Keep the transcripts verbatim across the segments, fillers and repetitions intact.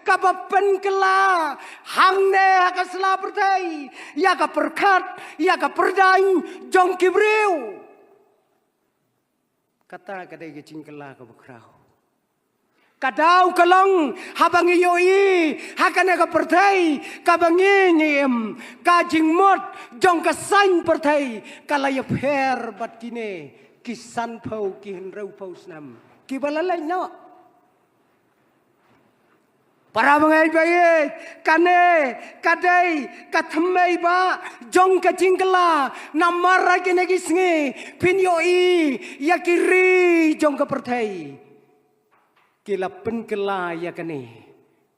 kaba pynkylla hangne ha ka sla pyrthei ïa ka pyrkhat, ïa ka pyrdain jong ki briew. Kata ka dei ka jingkylla kaba khraw. Ka daw ka long haba ngi ïohi ha kane ka pyrthei kaba ngi ngi im, ka jingmut jong ka saiñ pyrthei ka la ïapher bad kine ki sanphew ki hynriewphew snem kiba la leit noh. Para bangeit ba ïeit, kane ka dei ka thymmei ba jong ka jingkylla. Namar ha kine ki sngi phin ïohi ïa ki ri jong ka pyrthei ki la pynkylla ïa kane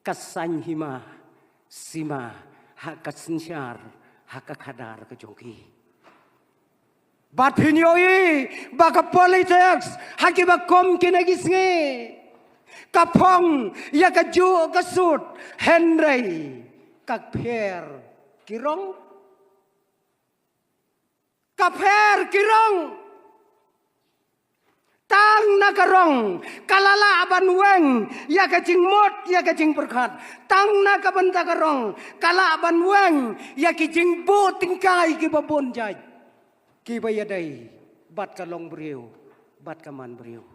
ka saiñ hima sima ha ka synshar, ha ka khadar ka jong ki. Bad phin ïohi ba ka politics ha kiba kum kine ki sngi ka phong ïa kajuh ka sut, hynrei ka pher ki rong. Ka pher ki rong. Tang na ka rong ka la lah ban weng ïa ka jingmut, ïa ka jingpyrkhat. Tang na ka bynta ka rong ka lah ban weng ïa ki jingbuh tyngkai kiba bun jait, kiba ïadei bad ka longbriew bad ka manbriew.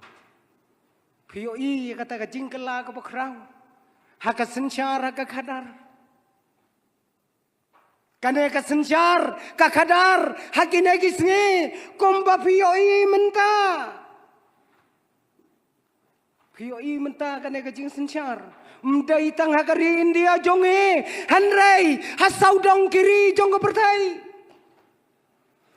Phi ïohi ïa kata ka jingkylla kaba khraw ha ka synshar, ha ka khadar? Kane ka synshar ka khadar ha kine ki sngi, kumba phi ïohi mynta. Phi ïohi mynta kane ka jingsynshar ym dei tang ha ka ri India jong ngi, hynrei ha sawdong ki ri jong ka pyrthei.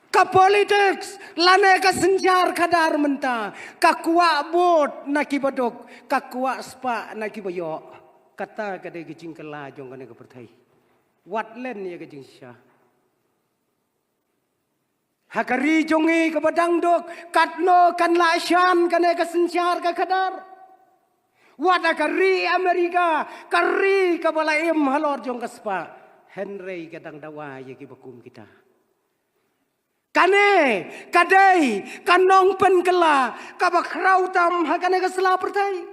Ka politics lane ka synshar khadar mynta ka kwah bud na kiba duk, ka kwah spah na kiba ïoh. Kata ka dei ka jingkylla jong kane ka pyrthei. Wat len ïa ka jingshisha. Ha ka ri jong ngi kaba dang duk, katno kan lah shan kane ka synshar ka khadar? Wat ha ka ri Amerika, ka ri kaba la im halor jong ka spah, hynrei ka dang dawa ïa kiba kum kita. Kane ka dei ka nongpynkylla kaba khraw tam ha kane ka sla pyrthei.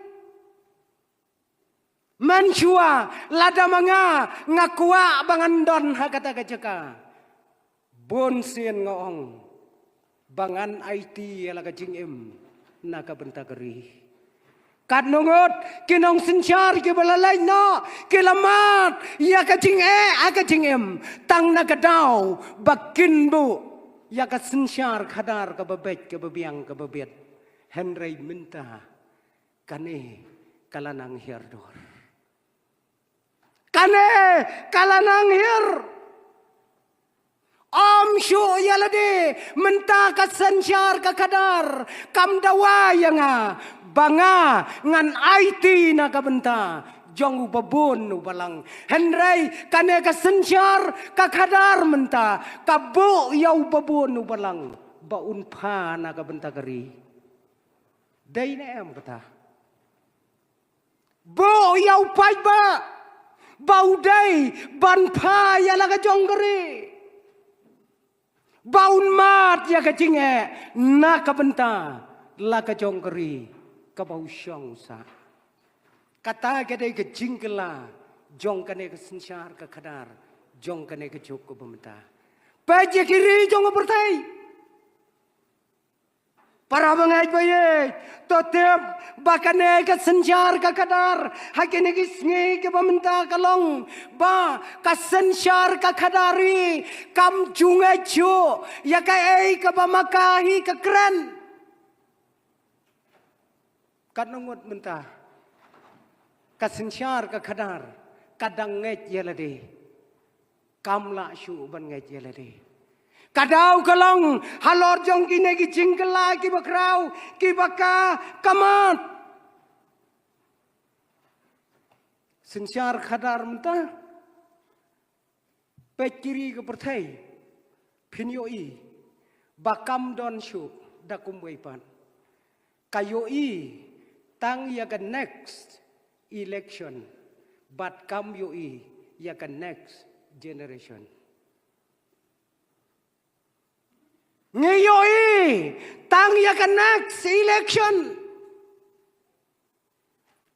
Mynshuwa lada ma nga nga kwah ba ngan don ha kata ka jaka, bun sien nga ong ba ngan aiti ïa la ka jingim na ka bynta ka ri. Katno ngut ki nongsynshar kiba la leit noh ki la mad ïa ka jingeh ha ka jingim tang na ka daw ba kin buh ïa ka synshar khadar kaba beit, kaba biang, kaba biang. Hynrei mynta kane ka la nang hiar dor. Kane ka la nang hiar. Ym shuh ïa lade, mynta ka synshar ka khadar kam dawa ïa nga ba nga ngan aiti na ka bynta jong uba bun uba lang. Hynrei kane ka synshar ka khadar mynta ka buh ïa uba bun uba lang ba un pha na ka bynta ka ri. Dei ne em kata? Buh ïa u paidbah ba u dei ban pha ïa la ka jong ka ri, ba un mad ïa ka jingeh na ka bynta la ka jong ka ri kaba u shong u sah. Kata ka dei ka jingkylla jong kane ka synshar ka khadar jong kane ka juk kaba mynta. Peit ïa ki ri jong ka pyrthei. Para bangeit ba ïeit, to tip ba kane ka synshar ka khadar ha kine ki sngi kiba mynta ka long ba ka synshar ka khadar hi kam ju ngeit shuh ïa kaei kaba ma ka hi ka kren. Katno ngut mynta ka synshar ka khadar ka dang ngeit ïa lade, kam lah shuh ban ngeit ïa lade. Ka daw ka long halor jong kine ki jingkylla kiba khraw, kiba ka ka mad. Synshar khadar mynta, peit ki ri ka pyrthei, phin ïohi ba kam don shuh da kumwei pat. Ka ïohi tang ïa ka next election bad kam ïohi ïa ka next generation. Ngi ïohi tang ïa ka next election.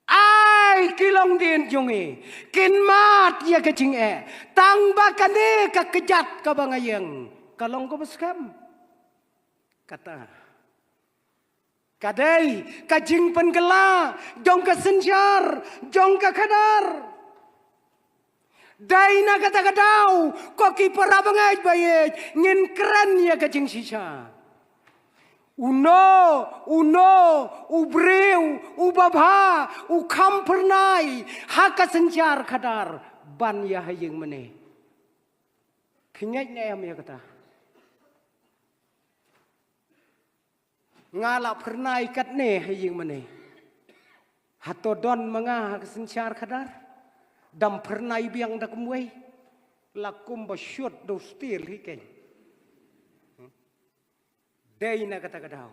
Ai ki longdien jong ngi kin mad ïa ka jingeh, tang ba kane ka kjat kaba nga ïeng ka long kaba skhem. Kata ka dei ka jingpynkylla jong ka synshar jong ka khadar. Dei na kata ka daw, ko ki para bangeit ba ïeit, ngin kren ïa ka jingshisha. Uno uno u briew uba bha u kham phyrnai ha ka synshar khadar ban ïa ha ïing mane. Phi ngeit ne em ïa kata? Nga la phyrnai katne ha ïing mane. Hato don ma nga ha ka synshar khadar? Dam phyrnai biang da kumwei. La kumba shut do stil hi keng. Dei na kata ka daw.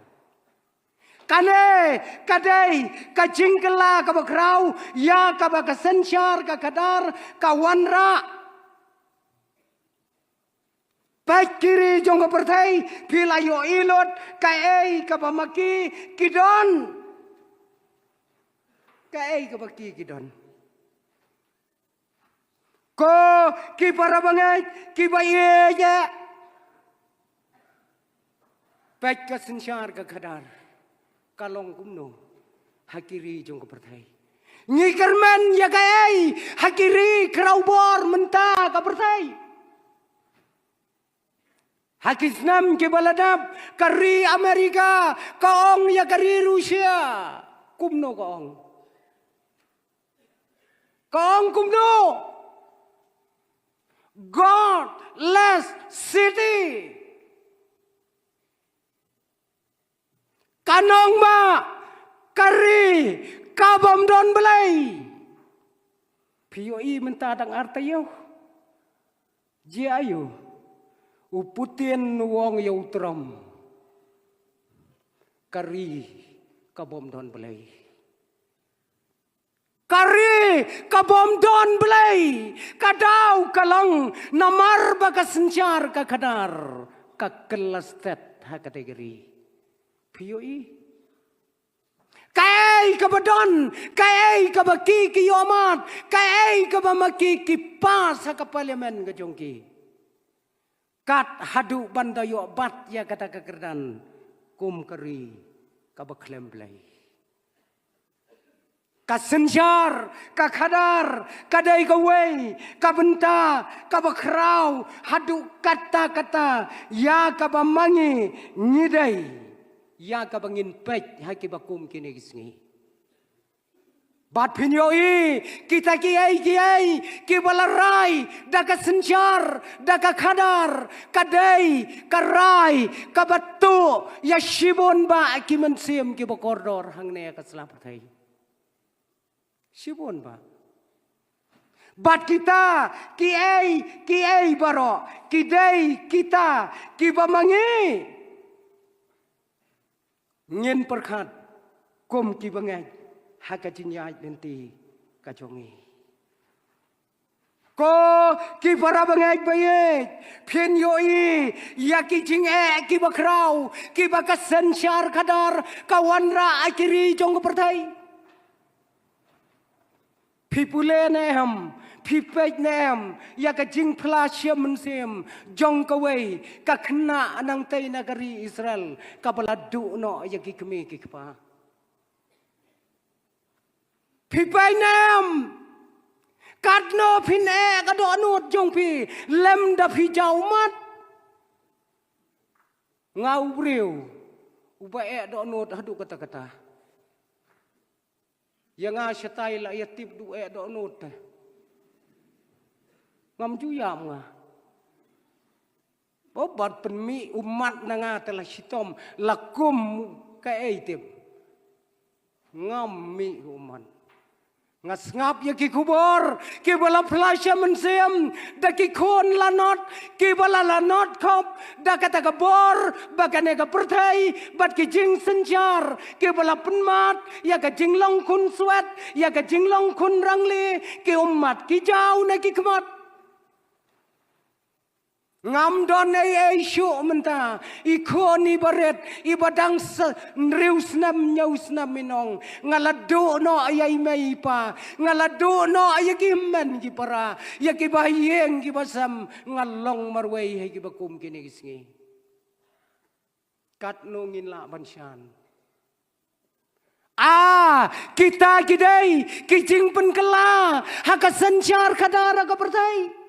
Kane ka dei ka jingkylla kaba khraw ïa kaba ka synshar ka khadar ka wanrah. Peit ki ri jong ka pyrthei, phi la ïohi lut kaei kaba ma ki ki don. Kaei kaba ki ki don. Ko ki para bangeit kiba ïeit. Peit ka synshar ka khadar ka long kumno ha ki ri jong ka pyrthei. Ngi kyrmen ïa kaei ha ki ri khrawbor mynta ka pyrthei? Ha ki snem kiba la dep ka ri America ka ong ïa ka ri Russia. Kumno ka ong? Ka ong kumno? Godless city. Ka nongbah ka ri kabym don Blei. Phi ïohi mynta dang ar taïew. Jia aïu? U Putin u ong ïa u Trump. Ka ri kabym don Blei. Ka ri kabym don Blei. Ka daw ka long namar ba ka synshar ka khadar ka kylla stet ha kata ka ri. Phi ïohi? Kaei kaba don, kaei kaba ki ki ïohmad, kaei kaba ma ki ki pass ha ka parliament ka jong ki. Kat haduh ban da ïoh bat ïa kata ka kyrdan kum ka ri kaba khlem Blei. Ka synshar ka khadar ka dei kawei ka bynta kaba khraw haduh katta katta ïa kaba ma ngi ngi dei ïa kaba ngin peit ha kiba kum kine ki sngi. Bad phin ïohi kita kiei kiei kiba la rai da ka synshar da ka khadar ka dei ka rai kaba tuh ïa shibun bah ki mynsiem kiba kordor hangne ha ka sla pyrthei. Shibun bah. Bad kita kiei kiei baroh ki dei kita kiba ma ngi ngin pyrkhat kum kiba ngeit ha ka jingïaid lynti ka jong ngi. Ko ki para bangeit ba ïeit, phin ïohi ïa ki jingeh kiba khraw kiba ka synshar khadar ka wanrah ha ki ri jong ka pyrthei. Phi pule ne em, phi peit ne em ïa ka jingphla shim mynsiem jong kawei ka khynnah nangtei na ka ri Israel kaba la duh noh ïa ki kmie ki kpa? Phi peit ne em? Katno phin eh ka dohnud jong phi lymda phi jaw ummat? Nga u briew uba eh dohnud haduh katta katta. Ïa nga shatai la ïa tip duh eh dohnud te. Ngam ju ïam nga. Ba ban pynmih ummat na nga te la shitom la kum kaei tip. Ngam mih ummat. Nga sngap ïa ki khubor kiba la phla shim mynsiem da ki khun lanot kiba la lanot khop da kata ka bor ba kane ka pyrthei bad ki jingsynshar kiba la pynmat ïa ka jinglong khun swet ïa ka jinglong khun rangli ki ummat ki jaw na ki khmat. Ngam don ei ei shuh mynta, i khun i barit, i ba dang sa-, hynriew snem hynñiew snem i ong, nga la duh noh ïa i mei i pa, nga la duh noh ïa ki hynmen ki para, ïa ki ba ïeng ki ba sem, nga long marwei ha ki ba kum kine ki sngi. Katno ngin lah ban shan? Ah, kita ki dei ki jingpynkylla ha ka synshar khadar ha ka pyrthei.